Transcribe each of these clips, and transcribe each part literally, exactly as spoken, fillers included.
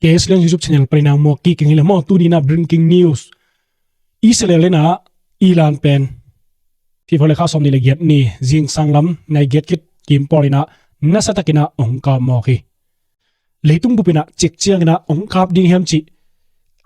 Asian YouTube channel panin ah muak kik ing hi le maw, tuni in ah breaking news. Israel in ah Iran pen February kha sawm nih le giat ni zingsang lam nai giat khit kim pawl in ah nasa takin ah hong kap mawk hi. Leitung bup in ah cik ciangin ah hong kap ding hiam cih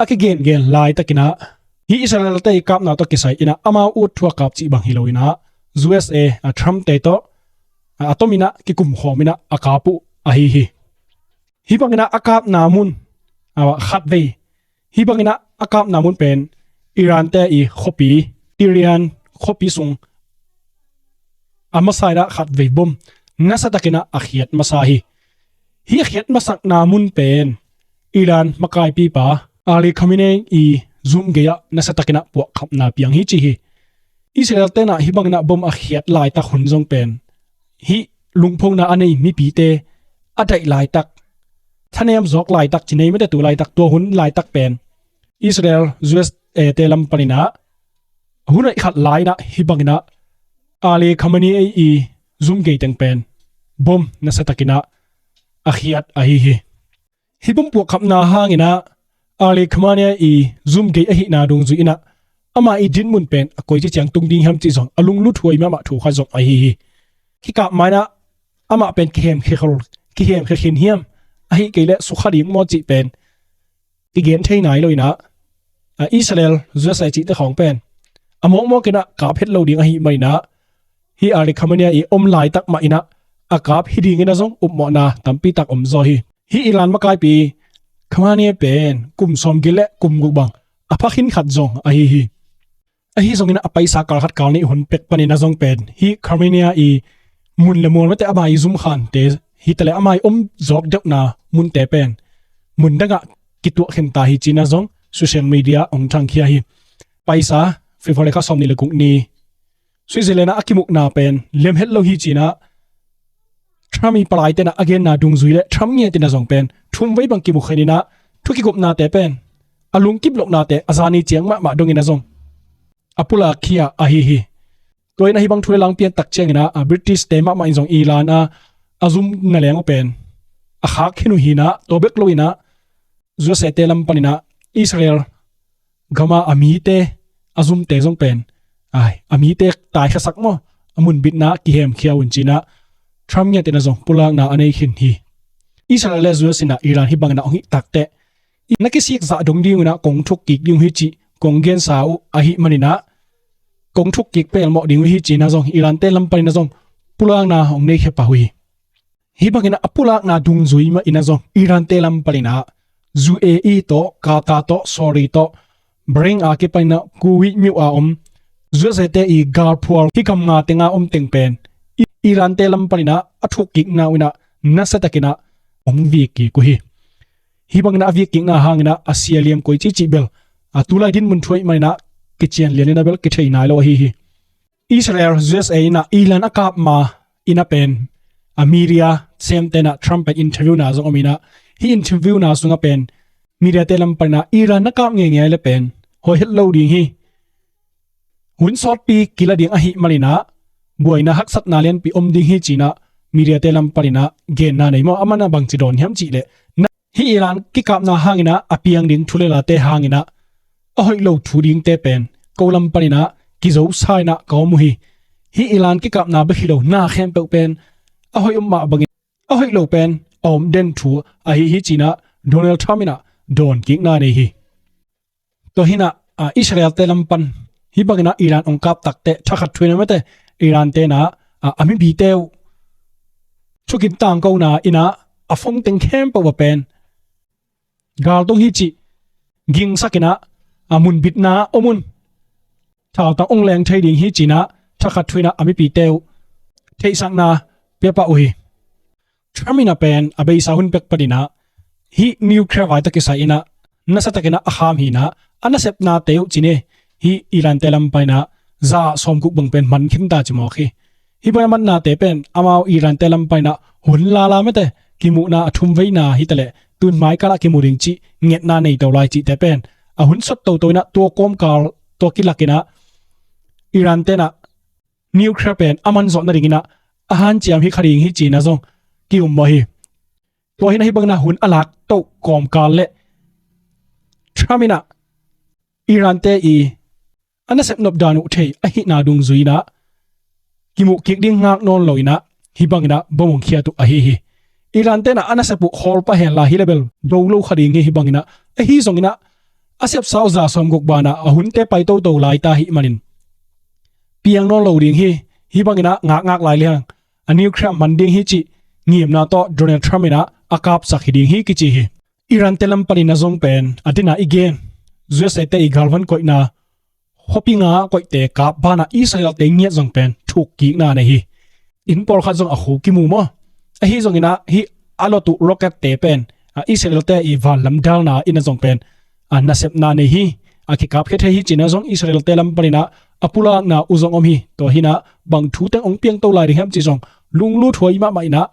a kigengen laitakin ah, hih Israel te i kapna tawh kisai in ah amau ut thu a kap cih bang hi lo in ah, U S A, a, Trump te tawh, a, a tom in ah kikum khawm in ah a kap uh ahi hi. Hih bangin ah a kapna mun, a, khatvei, hih bangin ah a kapna mun pen Iran te i khuapi, Iran khuapi sung a masa in ah khatvei bom nasa takin ah a khiat masa hi. Hih a khiat masakna mun pen Iran makaipipa Ali Khamenei i zum gei ah nasa takin ah puahkhapna piang hi ci hi. Israel te in ah hih bangin ah bom a khiat laitak hun zong pen, hih lungphona a nei mipite a daih laitak, thanem zawk laitak, ci nei mate, tu laitak, tua hun laitak pen Israel U S A te lam panin ah hun hoih khat lai in ah hih bangin ah Ali Khamenei i zum gei teng pen bom nasa takin ah a khiat ahi hi. Hih bom puahkhapna hangin ah Ali Khamenei i zum gei ahihna dungzui in ah ama i dinmun pen a koici ciang tung ding hiam cih zong a lunglut huai mahmah thu khat zong ahi hi. Kikap ma in ah amah pen kihem khia khin, kihem khia khin hiam, ahih kei leh sukha ding maw cih pen kigen thei nai lo in ah, a, Israel U S A cihte khawng pen a mawkmawk in ah kap het lo ding ahih man in ah, hih Ali Khamenei i om laitak mah in ah a kap hi dingin ah zong upmawhna tampi tak om zaw hi. Hih Iran makaipi Khamenei pen kum sawmgiat le kum guk bang a pha khin khat zong ahi hi. Ahi zongin ah a paisa kal khat kal nih hun pek panin ah zong pen hih Khamenei i mun le mual mate, ama i zum khante hi ta le ama i om zawk deuhna munte pen mun dangah kituah khin ta hi ci-in ah zong social media hong thangkhia hi. Paisa February kha sawm nih le guk ni Switzerland ah a kimukna pen lem het lo hi ci-in ah Trump i palaite in ah a genna dungzui le Trump ngiat in ah zong pen thumvei bang kimu khin in ah thu kigopnate pen a lungkip lohnate a zani ciang mahmah dongin ah zong a pulak khia ahi hi. Tua in ah hih bang thu le lang pian tak ciangin ah, a, British te mahmah in zong Iran a, a zum na leng uh pen a khak khin uh hi in ah, tua bek lo in ah U S A te lam panin ah Israel gam a a mite, a zumte zong pen, ai, a mite taikhiasak maw, a munbitna kihemkhia un ci-in ah Trump ngiat in ah zong pulakna a nei khin hi. Israel le U S in ah Iran hih bangin ah hong hih takteh, na kisik zah dong ding un ah kong thuk kik ding uh hi cih kong gensa uh ahih manin ah kong thuk kik pelmawh ding uh hi ci-in ah zong Iran te lam panin ah zong pulakna hong nei khia pah uh hi. Hih bangin ah a pulakna dungzui mah in ah zong Iran te lam panin ah U A E tawh, Qatar tawh, Saudi tawh, Bahrain a kipanin ah Kuwait myo a om U S A te i galphual hih gam nga teng a om teng pen I-, Iran te lam panin ah a thukkikna uh in ah nasa takin ah hong vik kik uh hi. Hih bangin ah a vikkikna hangin ah a sia liam koi cihcih bel, a, tulai dinmun thu ahih manin ah kician lian in ah bel kithei nai lo ahi hi. Israel, U S A in ah Iran a kap ma in ah pen, a, media semte in ah Trump pen interview na zong om in ah, hih interview na sungah pen media te lam panin ah Iran na kap ngeingei le pen hoih het lo ding hi. Hun sawtpi kila ding ahih manin ah buaina haksatna lianpi om ding hi ci-in ah media te lam panin ah genna nei maw, aman ah bangci dawn hiam cih leh, na, hih Iran kikapna hangin ah a piang ding thu le late hangin ah a hoih lo thu dingte pen ko lam panin ah kizosa in ah ka om uh hi. Hih Iran kikapna bek hi lo, na khempeuh pen a hoih om mah bangin a hoih lo pen a om den thu ahi hi ci-in ah Donald Trump in ah dawnkikna nei hi. Tua hi in ah, a, Israel te lam pan hih bangin ah Iran hong kap takteh thakhat thu in ah mate, Iran te in ah, a, a mipite uh thukin tangkona in ah a phone teng khempeuh ah pen gal tung hi cih gingsak in ah, a, munbitna om un, thautang hong leng thei ding hi ci-in ah thakhat thu in ah a mipite uh theihsakna pia pah uh hi. Trump in ah pen a beisa hun pek panin ah hih nuclear vai tawh kisai in ah nasa takin ah a kham hi in ah, a nasepnate uh ci ni, hih Iran te lam panin ah za sawmguk bang pen man khin ta ci mawk hi. Hih bang a mannate pen amau Iran te lam panin ah hun lala mate, kimuhna a thumveina hi ta leh tun mai kal ah kimu ding cih ngetna nei to lai cihte pen a hun sot toto in ah tua kawmkal, tua kilak in ah Iran te in ah nuclear pen a man zawh nadingin ah a hanciam hi kha ding hi ci-in ah zong ki-um mawh hi. Tua hi-in ah hih bangin ah hun a lak toh kawmkal leh Trump in ah Iran-te i a nasep nop dan uh thei ahihna dungzui-in ah kimuh kik ding ngak nawn lo-in ah hih bangin ah bom hong khiat uh ahi hi. Iran-te in ah a nasep uh khawl pah hen la, hi leh bel do lo kha ding hi. Hih bangin ah, ahi zongin ah a sepsa uh za sawmguk banah a hunte pai toto lai ta ahih manin piang nawn lo ding hi. Hih bangin ah ngakngak lai leng a nuclear man ding hi cih ngimna tawh Donald Trump in ah a kapsak hi ding hi kici hi. Iran-te lam panin ah zong pen a dena i gen U S A-te i galvan koihna, khuapi nga koihte kap banah Israel-te ngiat zong pen thukkikna nei hi. Inn pawlkhat zong a khu kimu maw? Ahi zongin ah hih a lot uh rocket-te pen a Israel-te i vanlam dalna in ah zong pen a nasepna nei hi. A kikapkhia thei hi ci-in ah zong Israel-te lam panin ah a pulakna uh zong om hi. Tua hi-in ah bang thu teng hong piangto lai ding hiam cih zong lunglut huai mahmah in ah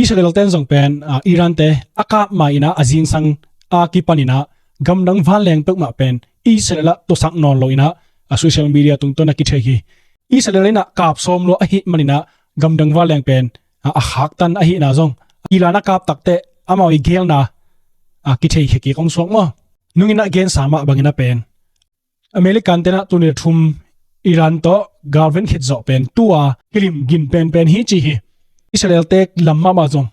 Israel-te in zong pen a Iran-te a kap ma-in ah a zingsang a kipanin ah gamdang vanleng peuhmah pen Israel ah tuasak nawn lo-in ah a social media tungtawn ah kithei hi. Israel in ah kap sawm lua ahih manin ah gamdang vanleng pen a, a khaktan ahihna zong Iran a kap takteh amau i gelna a kitheikhia kik hong suak maw? Nungin ah gensa mah bangin ah pen American-te in ah tuni thum Iran tawh galven khit zawh pen tua kilim gin penpen hi ci hi. Israel-te lam mahmah zong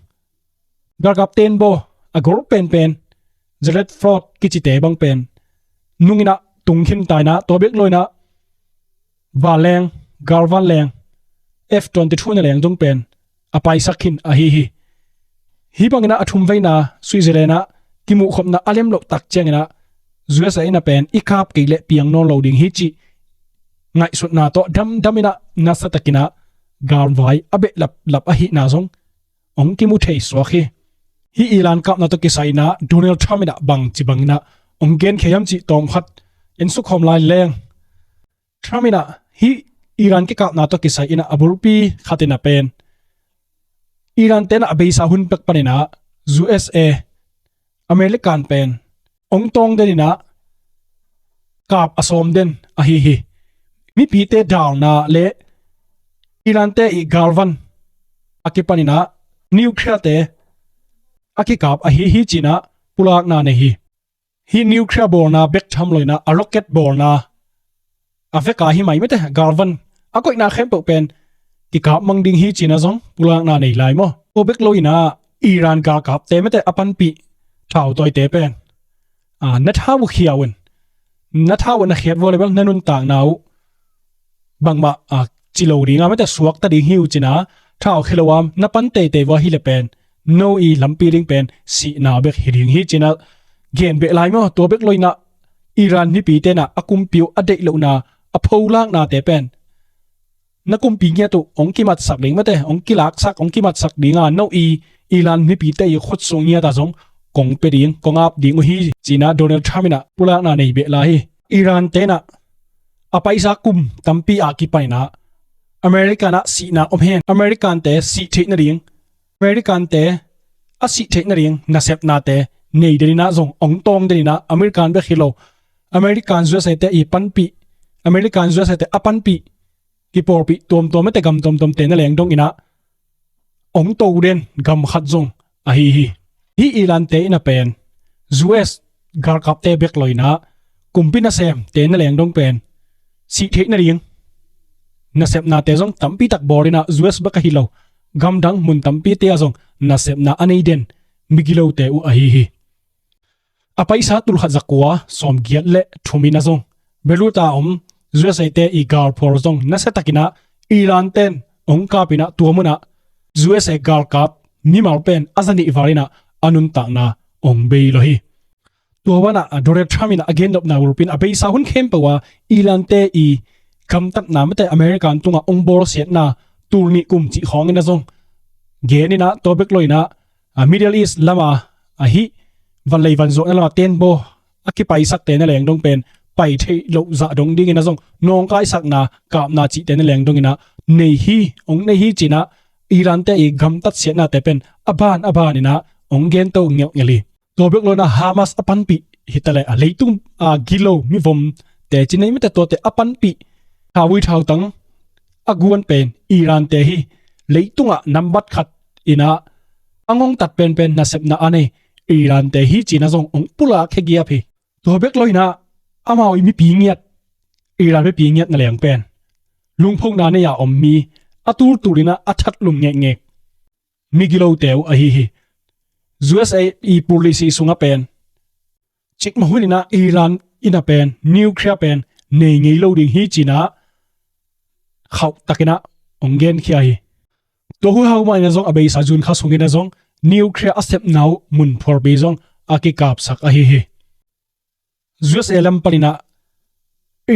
galkap tembaw a gol penpen, Jared Ford kicite bang pen nungin ah tung khin ta-in ah, tua bek lo-in ah vanleng, galvanleng, F twenty-two na leng dong pen a paisak khin ahi hi. Hih bangin ah a thumveina Switzerland ah kimuhkhopna a lem loh tak ciangin ah U S A in ah pen i kap kei leh piang nawn lo ding hi cih ngaihsutna tawh damdamin ah nasatakin ah galvai a behlaplap ahihna zong hong kimu thei suak hi. Hih Iran kapna tawh kisai-in ah Donald Trump in ah bangci bangin ah hong genkhia hiam cih tawmkhat en sukkhawm lai leng, Trump in ah hih Iran kikapna tawh kisai-in ah a bulpi khatin ah pen Iran-te in ah a beisa hun pek panin ah U S A, American pen hong tawng den in ah kap a sawm den ahi hi. Mipite dalna leh Iran-te i galvan a kipanin ah nuclear-te a kikap ahi hi ci-in ah pulakna nei hi. Hih nuclear bawlna bek tham lo-in ah a rocket bawlna a veka hi mai mate, galvan a koihna khempeuh pen kikap mang ding hi ci-in ah zong pulakna nei lai maw? Tua bek lo-in ah Iran galkapte mate a panpih thautawite pen a, na thau uh khiau in, na thau uh na khiat vua leh bel na nuntakna uh bangmah a, ci lo ding a, mate suakta ding hi uh ci-in ah thau khia lo a na pan teitei vua hi leh pen no i lampi ding pen sihna bek hi ding hi ci-in ah gen beh lai maw? Tua bek lo-in ah Iran mipite in ah a kumpi uh a deih lohna a pholaknate pen na kumpi ngiat uh hong kimatsak ding mate, hong kilaksak, hong kimatsak ding a, no i Iran mipite i khut sung ngiat ah zong kong pia ding, kong ap ding uh hi ci-in ah Donald Trump in ah pulakna nei beh lai hi. Iran-te in ah a paisa kum tampi a kipanin ah American ah sihna om hen, American-te sih theih nading, American-te a sih theih nading nasepnate nei den in ah zong hong tawng den in ah, American bek hi lo, American U S A-te i panpih, American U S A-te a panpih kipawlpih tuamtuam mate gam tuamtuamte na leng dongin ah hong to den gam khat zong ahi hi. Hih Iran-te in ah pen U S galkapte bek lo-in ah kumpi nasemte na leng dong pen sih theih nading nasepnate zong tampitak bawl in ah, U S bek ahi lo, gamdang mun tampite ah zong nasepna a nei den migilote uh ahi hi. A paisa tulkhat zakua sawmgiat leh thum in ah zong Beirut a om U S A-te i galphual zong nasiatakin ah Iran-ten hong kap in ah, tua munah U S A galkap mimal pen a zanih val in ah a nuntakna hong bei lo hi. Tua banah Donald Trump in ah a gennopna bulpi in ah a beisa hun khempeuh ah Iran-te i gamtatna mate American tungah hong bawlsiatna tul nih kum cih khawng in ah zong gen in ah, tua bek lo in ah a Middle East lama ahi vanlei vanzuakna lama tenbaw a kipaisakte na leng dong pen pai theih loh zah dong dingin ah zong nawngkaisakna, kapna cihte na leng dongin ah nei hi, hong nei hi ci-in ah Iran-te i gamtatsiatnate pen a ban a ban in ah hong gento ngelhngelh hi. Tua bek lo in ah Hamas a panpih hi ta leh a leitung a gilo mivomte ci nei mate, tuate a panpih thauvui thautang a guan pen Iran-te hi. Leitungah nambat khat in ah a ngongtat penpen nasepna a nei Iran te hi cina zong ong pulak khia giap hi. Tua bek lo inah amau i mipi ngiat, Iran mipi ngiat na leng pen lungphokna nei a om mi, a tultul inah a thatlum ngekngek migilote uh ahi hi. U S A i policy sungah pen cikmah hun inah Iran inah pen nuclear pen nei ngei lo ding hi cinah khauh takinah ong genkhia hi. Tua huhau mah inah zong a beisa June kha sung inah zong nuclear a sepna uh mun phualpi zong a kikapsak ahi hi. U S A lam paninah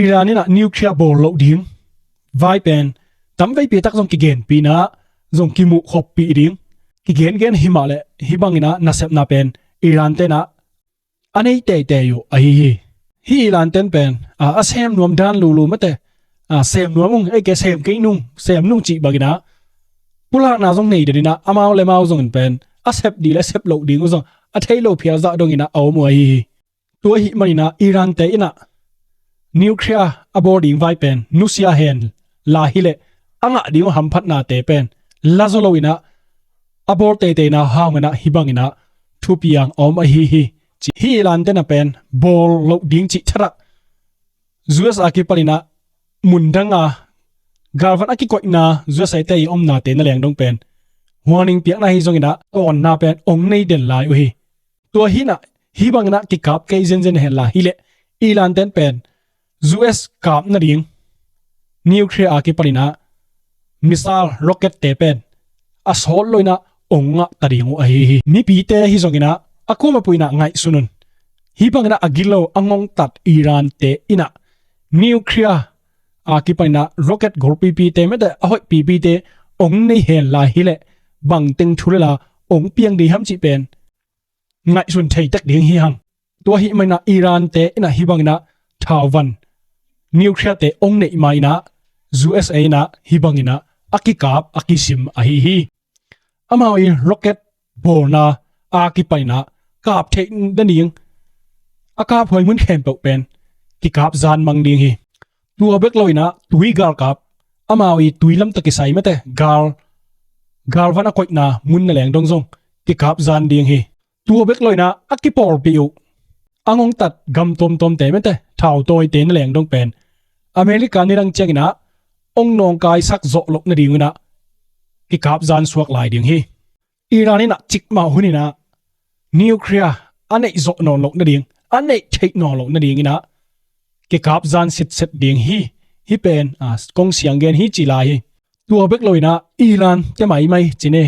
Iran inah nuclear bawl loh ding vai pen tamveipi tak zong kigenpih inah zong kimuh khoppih ding kigengen hi mah leh hih banginah nasepna pen Iran tenah a nei teitei uh ahi hi. Hih Iran ten pen a, a sem nuam dan lulu mate, a, sem nuam ung, ei ke sem kei nung, sem nung cih banginah pulakna zong nei den inah amau le mau zongin pen a sep dih le sep loh ding uh zong a thei lo phial zah donginah a om uh ahi hi. Tua ahih maninah Iran te inah nuclear a bawl ding vai pen nusia hen la hileh a ngah ding uh hamphatnate pen la zaw lo inah a bawl teiteina hanginah hih banginah thupiang a om ahi hi. Ci hih Iran tenah pen bawl loh ding cih thatah U S A kipaninah mundanga galvan a kikoihna U S A te i omnate na leng dong pen warning piakna hi zonginah tawnna pen ong nei den lai uh hi. Tua hinah hih banginah kikap kei zenzen hen la hileh Iran ten pen U S kap nading nuclear a kipaninah missile rocket te pen a sawt lo inah ong ngah ta ding uh ahi hi. Mipite hi zonginah a kuamah puinah ngaihsun un. Hih banginah a gilo a ngongtat Iran te inah nuclear a kipaninah rocket golpipite mate a hoihpipite ong nei hen lai hileh bangteng thu le la ong piang ding hiam cih pen ngaihsun thei tek ding hi hang. Tua ahih maninah Iran te inah hih banginah thauvan nuclear te ong neih ma inah U S A inah hih banginah a kikap a kisim ahi hi. Amau i rocket bawlna a kipaninah kap theih nading a kap huai mun khempeuh pen kikap zan mang ding hi. Tua bek lo inah tui galkap amau i tui lamtak kisai mate gal galvan a koihna mun na leng dong zong kikap zan ding hi. Tua bek lo inah a kipawlpih uh a ngongtat gam tuamtuamte mate thautawite na leng dong pen America nidang cianginah ong nawngkaisak zawh loh nadinginah kikap zan suak lai ding hi. Iran inah cikmah huninah nuclear a neih zawh nawn loh nading a neih theih nawn loh nadinginah kikap zan sitset ding hi. Hih pen a kong siang gen hi ci lai hi. Tua bek lo inah Iran te maimai cine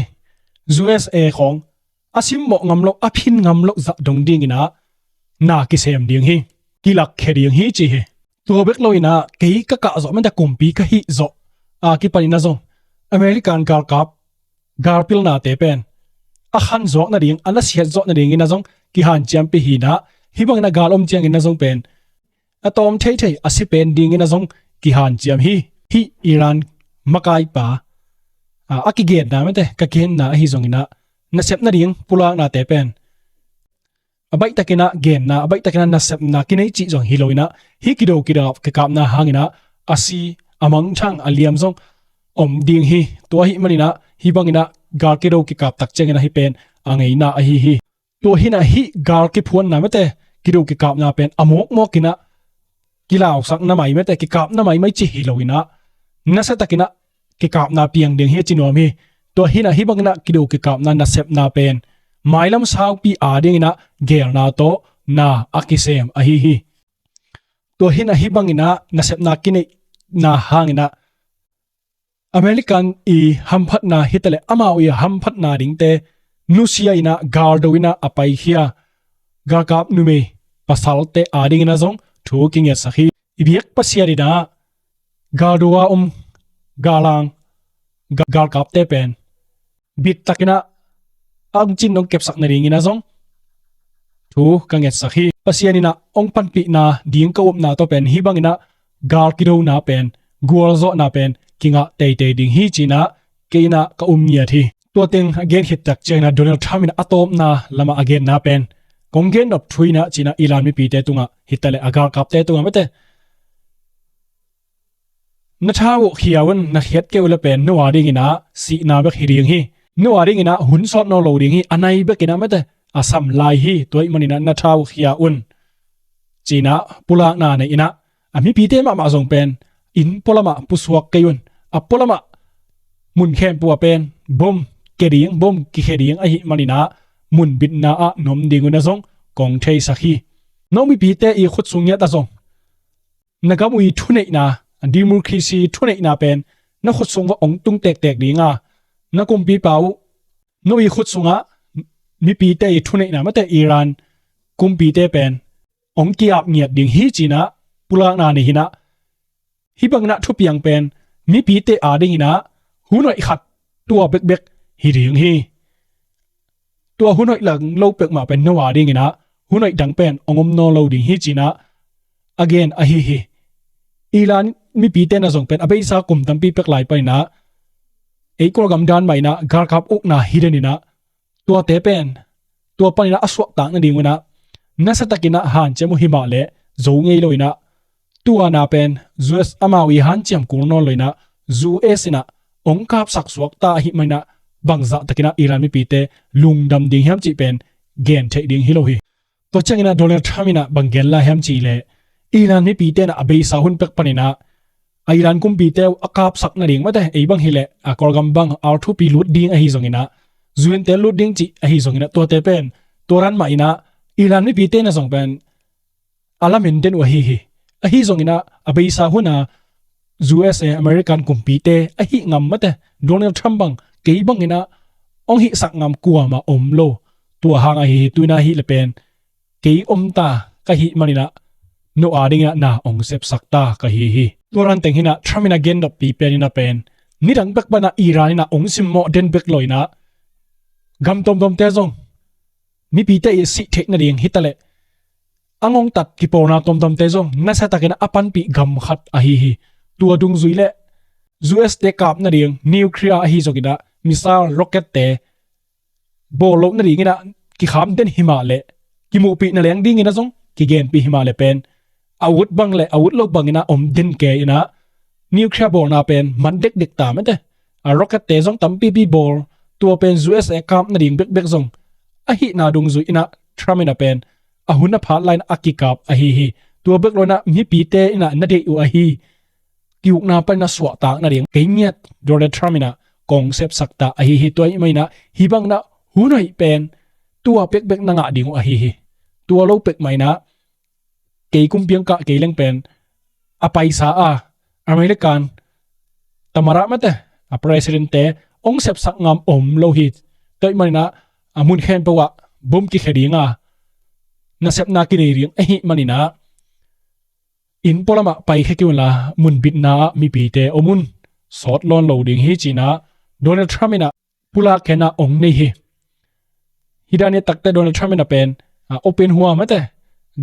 U S A khawng a simmawh ngam loh a phin ngam loh zah dong dinginah na kisem ding hi. Kilakkhia ding hi ci hi. Tua bek lo inah kei ka kah zawh mate kumpi ka hih zawh a kipaninah zong American galkap galpilnate pen a khan zawk nading a nasiat zawh nadinginah zong kihanciampih hinah hih banginah gal om cianginah zong pen a tawm theithei a si pen dinginah zong kihanciam hi. Hih Iran makaipa a, a kigenna mate ka genna ahi zonginah nasep nading pulaknate pen a baihtakinah genna a baihtakinah nasepna kinei cih zong hi lo inah hih kido kidap kikapna hanginah a si a mangthang a liam zong om ding hi. Tua ahih maninah hih banginah gal kido kikap tak cianginah hih pen a ngeina ahi hi. Tua hinah hih gal kiphuanna mate kido kikapna pen a mawkmawkinah kilausak na maimate kikap na maimai ci hi lo inah nasiatakinah kikapna piang ding hi a ci nuam hi. Tua hinah hih banginah kido kikapna nasepna pen mailam saupi a dinginah gelna tawh na a kisem ahi hi. Tua hinah hih banginah nasepna kineihna hanginah American i hamphatna hitaleh amau i hamphatna dingte nusia inah galdo inah a paikhia galkap numei pasalte a dinginah zong thu kingetsak hi. I biak Pasian inah galdo a om galang ga- galkapte pen bittakinah a ongcin dong kepsak nadinginah zong thu ka ngetsak hi. Pasian inah ong panpihna ding ka upna tawh pen hih banginah gal kidona pen gualzawhna pen kingah teitei ding hi cinah kei inah ka um ngiat hi. Tua teng a gen khit tak cianginah Donald Trump inah a tawpna lamah a genna pen kong gen nop thu inah cinah Iran mipite tungah hitaleh a galkapte tungah mate na tha uh khia un na khiat kei uh le pen no a dinginah sihna bek hi ding hi. no a dinginah hun sawt nawn lo ding hi, a nai bekinah mate a sam lai hi, tua ih maninah na thau khia un. Cinah pulakna nei inah a mipite mahmah zong pen inn pualamah pusuak kei un. A pualamah mun khempeuh ah pen bom ke ding, bom kikhe ding ahih maninah mun bitna ah nom ding unah zong kong theisak hi. No mipite i khut sung ngiat ah zong na gam uh i thuneihna, democracy thuneihna pen na khut sung va ong tung tektek dinga, na kumpipa uh no i khut sungah mipite i thuneihna mate Iran kumpite pen ong kiap ngiat ding hi cinah pulakna nei hinah, hih banginah thupiang pen mipite a dinginah hun hoih khat tua bekbek hi ding hi. Tua hun hoih lang lo pek mah pen no a dinginah hun hoih dang pen ong om nawn lo ding hi cinah a gen ahi hi. Iran mipite na zong pen a beisa kum tampi pek lai paninah ei Kawlgam dan mah inah galkap ukna hi den inah tuate pen tua paninah a suahtak nading unah nasiatakinah hanciam uh himah leh zo ngei lo inah tua na pen U S amau i hanciam kul nawn lo inah U S inah ong kapsak suakta ahih maninah bangzah takinah Iran mipite lungdam ding hiam cih pen gen theih ding hi lo hi. Tua cianginah Donald Trump inah bang gen lai hiam cih leh Iran mipite inah a beisa hun pek paninah a Iran kumpite uh a kapsak nading mate ei bang hileh a Kawlgam bang R two P lut ding ahi zonginah U N te lut ding cih ahi zonginah tuate pen tua ran mah inah Iran mipite na zong pen a lamen den uh ahi hi. Ahi zonginah a beisa huna U S A American kumpite ahi ngam mate Donald Trump bang kei banginah ong hihsak ngam kuamah om lo. Tua hang ahi hi. Tuinah hih le pen kei omta ka hih maninah no a dinginah na ong sepsak ta ka hi hi. Tua ranteng hinah Trump inah gendoppi pen inah pen nidang bek banah Iran inah ong simmawh den bek lo inah gam tomtomte zong mipite i sih theih nading hitaleh a ngongtat kipawlna tomtomte zong nasiatakinah a panpih gam khat ahi hi. Tua dungzui le U S te kap nading nuclear ahi zonginah missile rocket te bawl loh nadinginah kikham den himah leh kimuhpih na leng dinginah zong kigenpih himah leh pen a ut bang le a ut lo banginah om den ke inah nuclear bawlna pen man dekdek ta mate a rocket te zong tampipi bawl tua pen U S A kap nading bekbek zong ahihna dungzui inah Trump inah pen a hun a phat lai inah a kikap ahi hi. Tua bek lo inah mipite inah na deih uh ahi kiukna pan inah suahtak nading kei ngiat Donald Trump inah kong sepsak ta ahi hi. Tua ih mah inah hih banginah hun hoih pen tua pekpek na ngah ding uh ahi hi. Tua lo pek mah inah kei kumpiang kah kei leng pen a paisa a American tamara mate a president te ong sepsak ngam om lo hi. Tua ih maninah a mun khempeuh ah bom kikhe dinga nasepna kinei ding ahih maninah inn pualamah paikhia kei unla mun bitna ah mipite om un, sawt lawn lo ding hi cinah Donald Trump inah pulak khenah ong nei hi. Hih dan i takte Donald Trump inah pen a open hua mate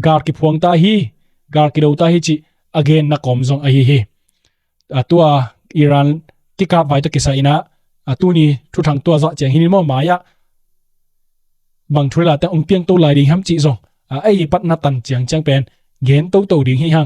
gal kiphuang ta hi, gal kido ta hi cih a genna kawm zong ahi hi. A tua Iran kikap vai tawh kisai inah a tuni thuthang tua zah ciang hi ni maw mai-ah bang thu le late ong piang to lai ding hiam cih zong a ei patna tan ciangciang pen gen toto ding hi hang.